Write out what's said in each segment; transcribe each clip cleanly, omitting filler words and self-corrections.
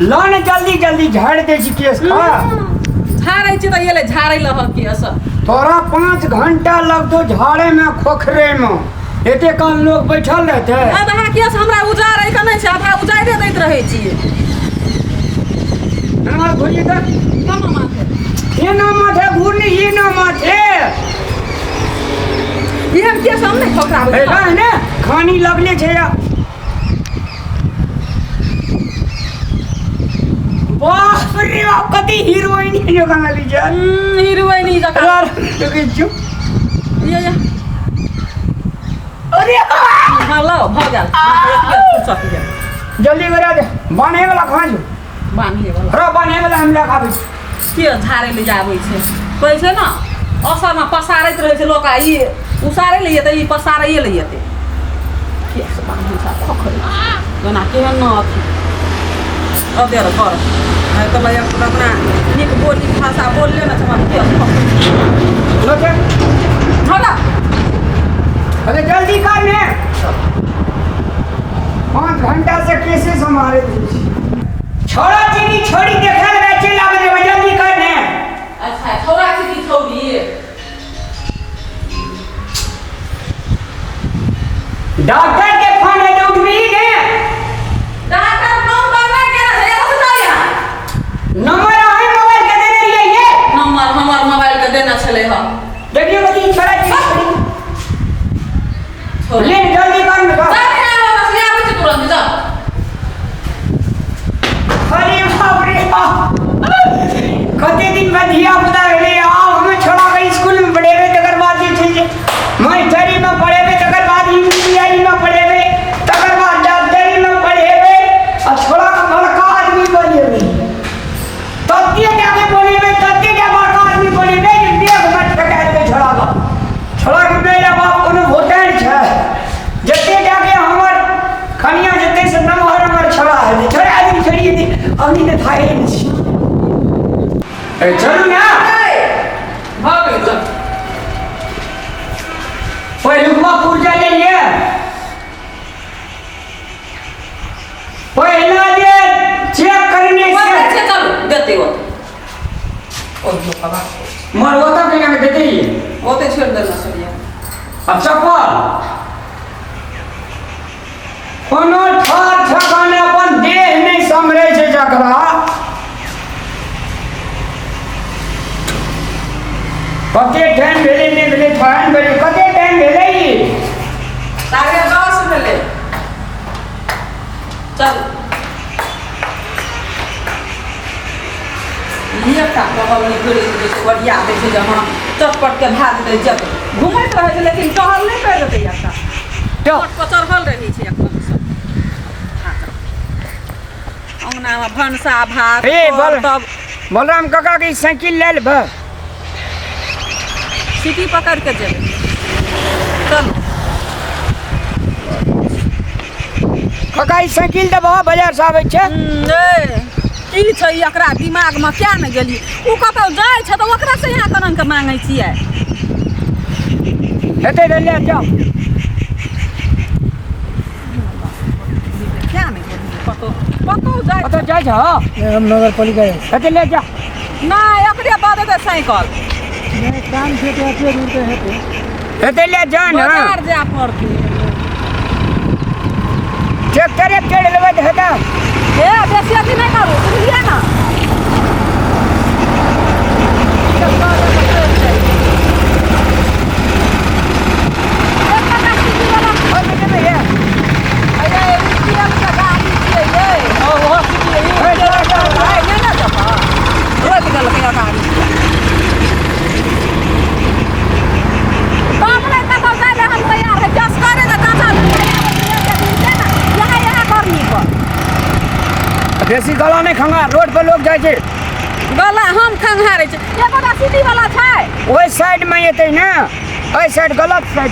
ल ने जल्दी जल्दी झाड़ि दै छी केस खा। झाड़ै छी तऽ एलै झाड़ै लहक केस। तोरा 5 घंटा लगतो झाड़े में खोखरे में, एते काल लोग बैठल रहते। आधा केस हमरा उजाड़ै के नहि छै, आधा उजाड़े दैत रहै छियै। हमरा घुरिए तऽ कम माथे। एना माथे घुरनी, एना माथे। एहन केस हम नहि खोखराबै। ए ना ने खानी लगले छै या। बाप रे बाप, कति हीरोइन जकाँ लगै छै। हीरोइन जकाँ। यार, देखै छियौ। ये ये। अरे हाँ लाओ, भऽ गेल। फुर्सत गेल। जल्दी करा दे, बान्हे वाला खाँच। बान्हे वाला। रो बान्हे वाला हम लए खाबै छी। के झाड़ै लए जाबै छै? कहै छै ने, असलमे पसारैत रहै छै लोक आ ई उसारै लए जेतै, ई पसारैए लए जेतै। केस बान्है छै खोखरै जेना केहन न अथी। अब देर कर आइ तऽ लए अपना नीक बोली भाषा बोलले ने छै, हमरा केस खोखरै। लो छै। हला। अरे जल्दी कर ने, 5 घंटा से कैसे संभाले छी। छोड़ा चीनी छोड़ी देखल गए चल आबे देबै, जल्दी कर ने। अच्छा छोड़ा चीनी छोड़ी। डॉक्टर के फोन है तो उठबी ने। डॉक्टर फोन करना के रहे, एगो से जाइए। नंबर आहे मोबाइल के देने रहिए ये। नंबर हमर मोबाइल के देना छले ह। देखियो कथी छोड़ा चीनी छोड़ी। छोड़। ले जल्दी कर ने। जा रे, बस ले आबै छी तुरंत जा। अरे बाप रे बाप, कते दिन बाद धिया पुता भेलै। आब हमे छोड़ा के स्कूल में पढ़ेबै, तकर बाद जे छै जे मास्टरी में पढ़ेबै, तकर बाद इंजीनियरिंग में पढ़ेबै, तकर बाद डॉक्टरी में पढ़ेबै आ छोड़ा के बड़का आदमी बनेबै। तते टाके बनेबै, तते टा बड़का आदमी बनेबै जे देह में ठेका देबै छोड़ा के। छोड़ा के मेरा बाप कोनो भोटर छै, जते टाके हमर कनिया जते से नमहर हमर छोड़ा है। छोड़ा आदमी छोड़िए दे, हमनी तऽ थाहे नहि छी। ए चलू ना। भऽ गेल चल। पहिलुकवा पुर्जा ले लिए, पहिला जे चेक करने ओतै से छै, चलू देतै ओतै। ओ बाबा। मर ओतऽ केना के देतै? ओतै छोड़ि देने छलियै। अब चप्पल कोनो ठार ठेकाने अपन देह नहि सम्हरै छै जकरा। कते टाइम भेलै नहि भेलै, टाइम भेलै, कते टाइम भेलै ई? 10:30 भेलै। चल। एकटा टहल नहि करै छै, जे बढ़िया दै छै जे हँ चटपट के भए जेतै। जत घुमैत रहै छै लेकिन टहल नहि करि देतै एकटा। चट पर चढ़ल रहै छै एकदमसँ। अङ्गनामे भनसा भात ए, बल। तब बलराम काका के ई साइकिल लए लेबै। सीटी पकड़ के जेबै, चलू। काका, ई साइकिल देबह, बाजार से आबै छै। ए, की छै ई एकरा दिमागमे किया ने गेली? ओ कतौ जाइ छै तऽ ओकरा से यहाँ कनन के मांगै छियै। हेतै तऽ ले जाओ। किया ने गेली? कतौ कतौ जाइ। कतौ जाइ छह? हम नगर पालिका जाइ छी। हेतै ले जा। नहि, ओकरे दऽ देतै साइकिल। नहि, काम छै तऽ एते दूर तऽ हेतै। हेतै ले जा ने। बाजार जाय पड़तै। ट्रैक्टरे चढ़ि लेबै तऽ हेतै। ए बेसी अथी नहि करू, बुझलियै ने? ओहिमे जेबै हे। हे, चल, चल, चल। रोकि देलकै गाड़ी। तब नहि कतौ जाय लए हम तैयार है जस करे ने चाचा। यहाँ यहाँ करनी पर। बेसी गला नहि खंगार, रोड पर लोग जाइ छै। गला हम खंघारै छी? एगोटा सिटी वाला छै। ओहि साइड मे एतै ने, एहि साइड गलत साइड।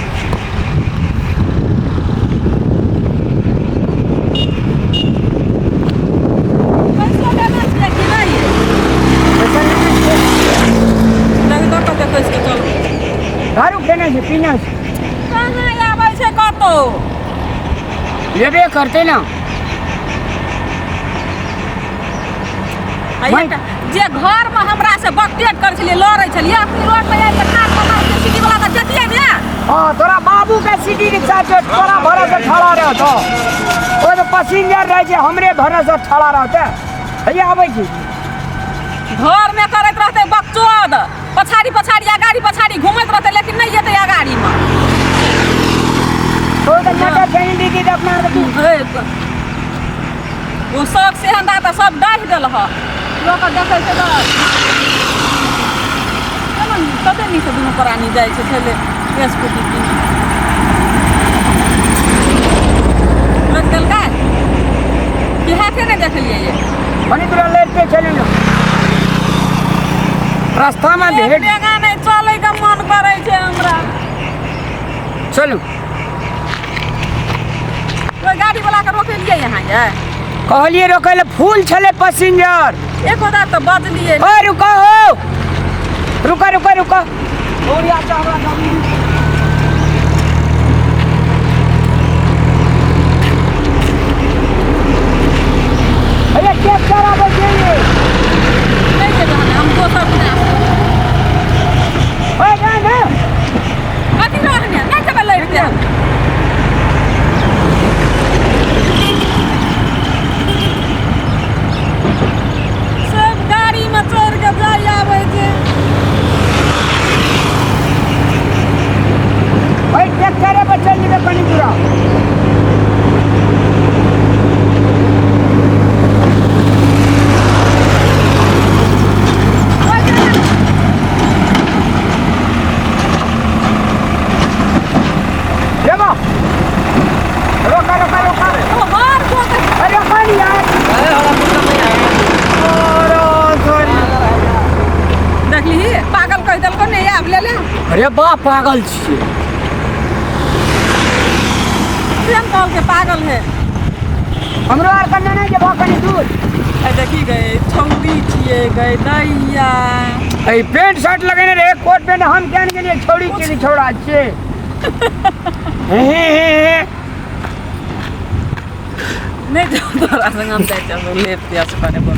पैसो लेने छियै कि नहि? पैसा लेने छियै। लग दऽ कऽ देखै छियै, चलू। दारू खेने छै, पीने छै। कहाँ आबै छै कतौ? लेबे करतै ने। आ एकटा जे घरमे हमरा से बकटेट करै छलियै, लड़ै छलियै, अखनी रोड पर आबि कऽ ठाढ़ भऽ कऽ सिटी वाला तऽ जतियै ने। हाँ, तोरा बाबू के सिटी रिक्शा छै, तोरा भरोसे ठड़ा रहतो। ओहि तऽ पैसेंजर रहै छै, हमरे भरोसे ठड़ा रहतै। हैया आबै छी। घरमे करैत रहतै बकचोद, पछाड़ी पछाड़ी अगाड़ी पछाड़ी घुमैत रहतै, लेकिन नहि एतै अगाड़ीमे। तो तऽ मोटर साइकिल दीदी तऽ अपना आरके ओ सब सेहन्दा तऽ सब डाहि देल ह। लोक देखै छै तऽ कते नीकसँ दुनू प्राणी जाइ छै छलै स्कूटी कीन रोकि देलकै कि हाथे नहि देखलियै ये। कनी दूर लेटते चलू ने, रास्तामे एक भेट। डेगा नहि चलैके मन करै छै हमरा। चलू। ओहि गाड़ी वाला के रोकलियै यहाँ ये? कहलियै रोकै लए, फूल छलै पैसेंजर। एको दा तऽ बजलियै। ओ रुको हो, रुको रुको रुको। अरे ट्रैक्टर आबै छै। नहि जेबै हम दोसर दिना। ओए जा ने। कथी रहने नहि जेबै लड़िते हम। सब गाड़ीमे चढ़ि कऽ जाइ आबै छै। ओए ट्रैक्टरे पर चलि जेबै कनी दूरा। लेबो, रोका रोका रोका। ओ हर गोटे। अरे रोका नहीं यार। अरे सॉरी। देखलिही, पागल कहि देलको ने, आब ले ले। अरे बा, पागल छियै। प्रेम कहलकै पागल है। हमरो आर कन्ने नहि जेबो कनी दूर। आ देखी गए, छौरी छियै गए दैया। ए पेंट शर्ट लगेने रहे, कोट पेंट, हम केहन गेलियै छौड़ी छियै कि छौड़ा छियै। हे हे हे हे। नहि जाउ, तोरा संग हम जाइ छियै लेट दिया से कने बोल।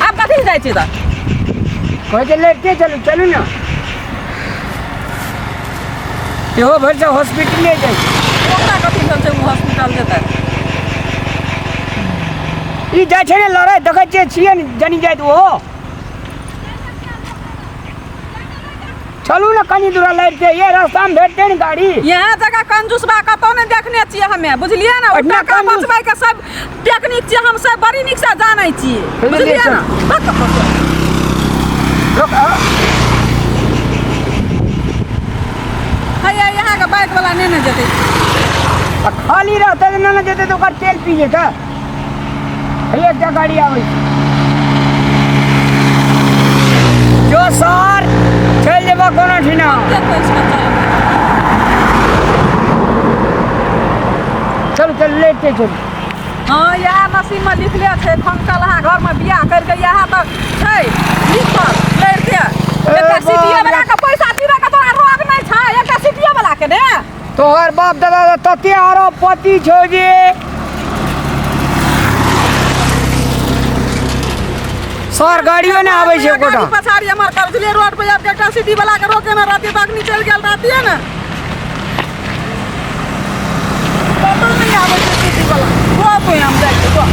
आब कथी जाइ छी तऽ? कहै छै लेटते चलू, चलू ने। इहो भरि से हॉस्पिटले जाइ छै। ओकरा कथी भेल छै, ओ हॉस्पिटल जेतै? ई जाइ छै ने लड़ै, देखै छियै छियै ने जनी जाइत ओहो। चलू ने कनी दूर लड़िते, ये रास्तामे भेटतै ने गाड़ी। यहाँ जगह कंजूसबा कतौ नहि देखने छियै हमे, बुझलियै ने? ओ एहिठिना टका कंजूस- बचबै के सब टेक्निक छियै, हम सब बड़ी नीक से जानै छियै, बुझलियै। बुझलियै ने? बक बक। रोक। हैया यहाँ के बाइक वाला नहि ने जेतै। आ खाली रहतै तऽ नहि ने जेतै, तऽ ओकर तेल पी जेतै। हे, एकटा गाड़ी आबै छै। जो सर, चलि जेबऽ कोनो ठिना। देखै छियै, चलबै। चलू चलू, लेटते चलू। हँ, इएह नसीबमे लिखले छै। खंकलहा घरमे बियाह करिके इएह तऽ छै लिखल, लड़िते। एकटा सिटिए वाला के पैसा चिड़ै के तोरा रोग नहि छै, एकटा सिटिए वाला के ने। तोहर बाप दादा तऽ तते अरबपति छौ जे सर गाड़ियो नहि आबै छै एकोटा। गाड़ी पछाड़ी हमर कर छलियै, रोड पर आबि कऽ एकटा सिटी वाला के रोके ने रहतियै तऽ अखनी चलि गेल रहतियै ने। कतौ नहि आबै छै सिटी वाला। गो तो हम जाइ छियै, गो।